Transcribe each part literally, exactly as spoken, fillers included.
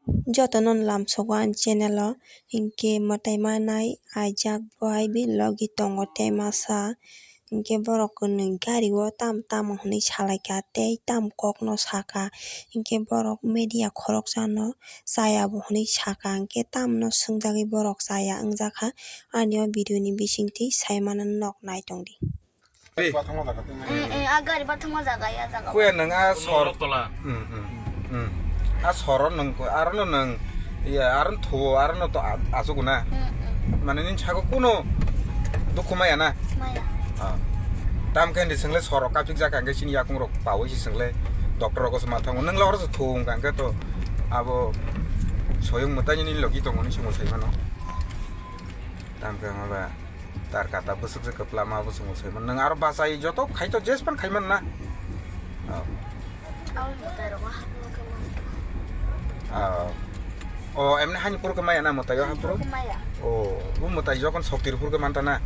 Jotono lamsogo ani channel o, hinkhe mwtai manai aijak bo hai bini logi tongo tei masa. Hinkhe borok kwnwi gari o tam tam hwnwi salaikha tei tam kokno sakha. Hinkhe borok media khoroksano chaya bo hwnwi sakha, hinkhe tamno swngjagwi borok chaya wngjakha. Ani o video ni bisingtwi saimano nok naitongdi. Eh, eh, a gari bathangma jaga ya jaga. Kuya nang a sor. Tola. Hmm, hmm, hmm. A soro nang ko, aro no nang, iya, aro no thuo, aro no to a-, asuk na. Hmm, hmm. Mane nin chago kuno dukhu maya na. Maya. Ah. Tam khe ndi sengle soro kapik jaka hingke sini yakung rok pawi si sengle doctor rok se mathango. Nang lawar se thuo hingka hingke to abo soyung mwtai ni logi tongo ni sumo sai mano. Tam khe ma ba. Tar kata bwswk se kwplama bo chwngno saiman. Nwng aro bachai joto khai to jes pan khaiman na. Oh. Aboni mwtai rogo hapro khe man. Oh. Oh, emni hani puro khe maya na mwtai o hapro? Puro khe maya. Oh, bo mwtai jokon soktir puro khe manta na.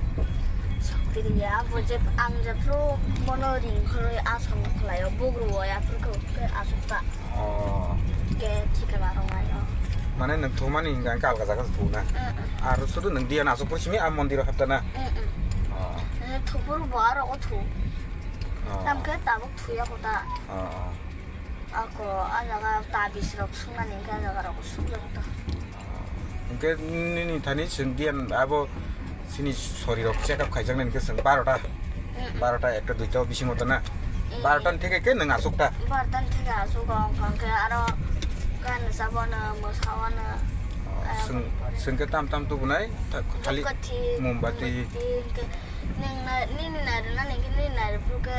Soktir ya, bo je ang je pro bono ring khoroi asong khlaio, bugru o ya puro khe asukta. Oh. Ke thikema rong ayo. Mane nwng thumani hingka hingke alga jaga se thuna. Mm, mm. Aro sudu nwng diyan asuk puri simi a mondiro hapta na. Mm, mm. Oh. Eh, thupuru bo aro o thu. Oh. Tam ke tabuk thuya kota. Oh, oh. Ako a jaga tabis rok sunani hingke a jaga rok sukya kota. Hingke nini thani chwng diyan abo chini sorirok check up khaijaknai hingke chwng barota, Mm, mm. Barota ekta duita o bisingo tana. Mm, Barota mm. Ni theke ke nwng asuk ta? Barota ni theke asuk o, hingke aro gan sabono, mwsaono, Oh, eh, chwng, pore. Chwng ke tam tam tubunai, ta-, khali Dhupkathi, mombati. Mombati, hingke Nwng nai-, nini nairwknani hwnkhe nini nairwkphuru khe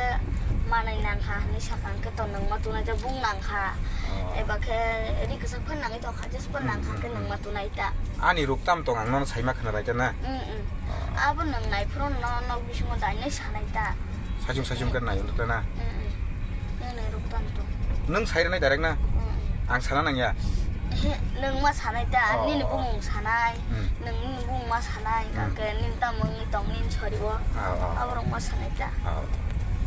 manai nangkha hinwi sakha, hwnkhe to nwngma tunai tei bung nangkha. Oh. Eba khe ri kwchak phano nangwi tongkha, jesbo Hmm, nangkha hmm, hwnkhe hmm. Nwngma tunai ta. Ani ruk tam tong ang nono saima khna nai ta na? Hmm, hmm. Oh. Abo nwng naiphuru no nok bisingo dainai sanai ta. Saichung saichung khe nai ta na? Hmm, hmm. Nwng nai ruk tam tong. Nwng sai rwnai direct na? Hmm. Ang sana nangya? He, nwng ma sanai ta, Oh. Nini bumung sanai, Hmm. Nwng nini bumung ma sanai, Hmm. Hwnkhe nini tamo wngwi tong, nini sori o. Ah, ah. Aborok ma sanai ta. Ah.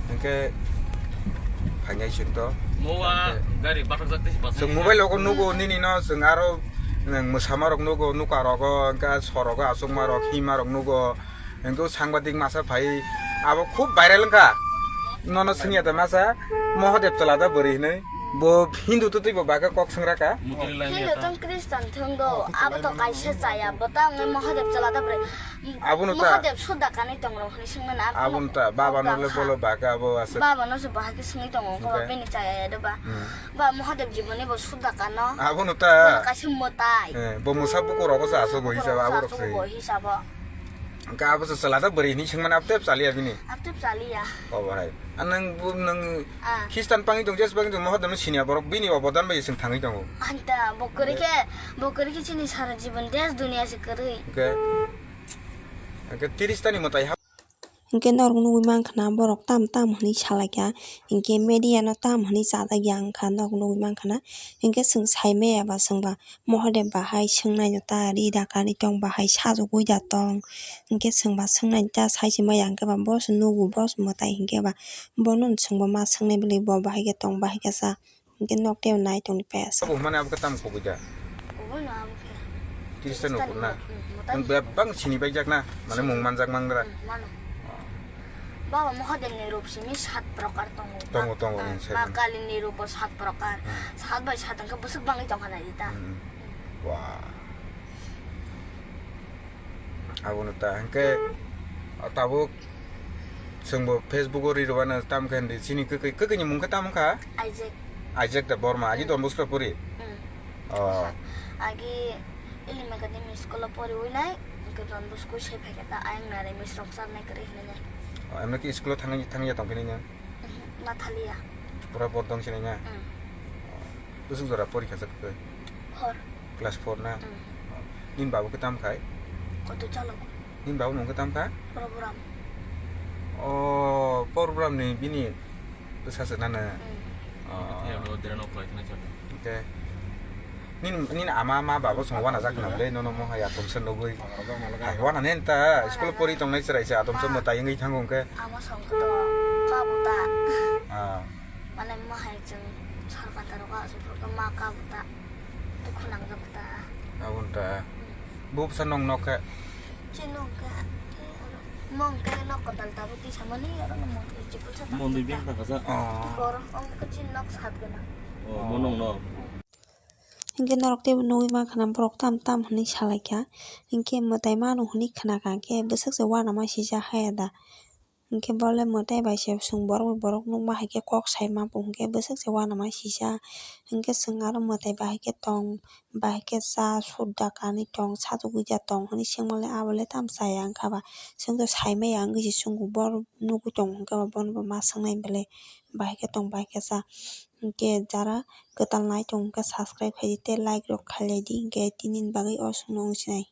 Hwnkhe phainai chwng to. Mowa Hwnkhe gari bathajak tei se chwng mobile logo nugo Hmm. Nini no, chwng aro nwng mwsama rok nugo, nuka rogo, hwnkhe sorogo, achukma rok, hima rok nugo. Hwnkhe o sangbadik masa phai abo khub viral wngkha. Nono swngya da masa Mahadev chwla da bwrwi hinwi. Bo Hindu twtwi bo bagwi kok swngra kha. Hindu tong Christian thwng do, abo to kaisa chaya, bo ta wngwi Mahadev chwla da bwrwi. Abono ta. Mahadev suda kanwi tong rok hinwi swngmani abo. Abono ta, baba no le bolo bagwi abo aswk. Baba no se bahai khe swngwi tongo, hwnkhe Okay. Bini chaya ya da ba. Hmm. Ba Mahadev jiboni bo suda kano. Abono ta. Bono kaisa mwtai. Eh, bo mwsa buku rogo se aswk bo hisab abo rok se. Bo hisabo. Hwnkhe abo se chwla da bwrwi hinwi swngmani abo tep chaliya bini? Abo tep chaliya. Obo hai. A nwng bu-, nwng Ah. Khristan pangwi tong, jes pangwi tong, Mahadev no siniya borok bini obodan bai chwng thangwi tongo. Anta, bo kwrwi khe, bo kwrwi khe chini sara jibon desh duniya se kwrwi. Hwnkhe, hwnkhe tiris tani mwtai ha. Hwnkhe norok nugwi mankha na borok tam tam hwnwi salaikha, hwnkhe media no tam hwnwi chajakya wngkha norok nugwi mankha na, hwnkhe chwng saimaya ba chwngba Mahadev bahai swngnaino ta ri da kani tong bahai sajagwi da tong. Hinkhe chwngba swngnaino ta sai se maya hinkhe ba boso nugo boso mwtai hinkhe ba bono chwngba ma swngnai bwlwi bo bahai khe tong bahai khe cha. Hinkhe nok tei nai tongni paya sa. Abo hwnmani abo khe tamo kubui da? Obo no abo khe. Christian no kurna. Nwng bebak sini baijak na, mane mung manjak mangra. Mano. Baba Mahadev ni rup simi sat prokar tongo. Tongo, tongo, Ma, hmm, Ma Kali ni rup bo sat prokar. Hmm. Sat bai sat wngkha bwswk bangwi tongkha nai ta. Hmm. Wah. Abono ta hwnkhe tabuk chwngbo Facebook o ri rwano tam khe hindi chini kwkwi, kwkwi ni mung khe tamo wngkha? Isaac. Isaac da Borma, agi Hmm. Don Bosco pori? Hmm. Oh. Agi Elim Academy school o poriwi nai, hwnkhe Don Bosco se phaikhe ta ayang nai ri misrok charnai kwrwi hinwi nai. Oh, emno ki school o thangwi, thangya tongkhe nini? Mhm, nathaliya. Pura bordong sinai na? Mm. Bwswk jora porikha sa kwkwi? Four. Class four na? Mm. Nini babu khe tam khai? Koto chalok. Nini babu nung khe tam kha? Program. O, program ni bini bwsa se nana? Mm. O. Hwnkhe? Nini, nini ama, ma, baba song wana jak na bwle, nono mo hai atom se nugwi. Hai wana nen ta, school pori tongnai chwrai se atom se mwtai wngwi thango hwnkhe. Ama song to kabuta. Ah. Mane mo hai chwng sorkar taro ka asuk ma kabuta. Dukhu nang Bupsa nong nok khe. Chinok khe. Mong khe nok kotal tabuk twi samani oro no mong khe chikul sa. Mong di biang ta kasa. Oh. Borok ong khe chin nok sat gana. Oh, mo nong nok. Hinkhe norok teibo nugwi mankha na borok tam tam hinwi salaikha. Hinkhe mwtai mano hinwi khnakha, hinkhe bwswk se uanama sijak haya da. Hinkhe bole mwtai bai se chwng borok bai borok nukma hai khe kok saima bo hinkhe bwswk se uanama sijak. Hinkhe chwng aro mwtai bahai khe tong, bahai khe cha, sut da kanwi tong, sajagwi da tong hinwi swngmale abole tamo chaya wngkha ba. Chwngno saimaya wngwi se chwngo, borok nugwi tongo hinkhe ba bono bo ma swngnai belai bahai khe tong, bahai khe cha. Hinkhe jara kwtal nai tong khe subscribe khaidi tei like rok khailai di, hinkhe tinini bagwi o chwngno wng sinai.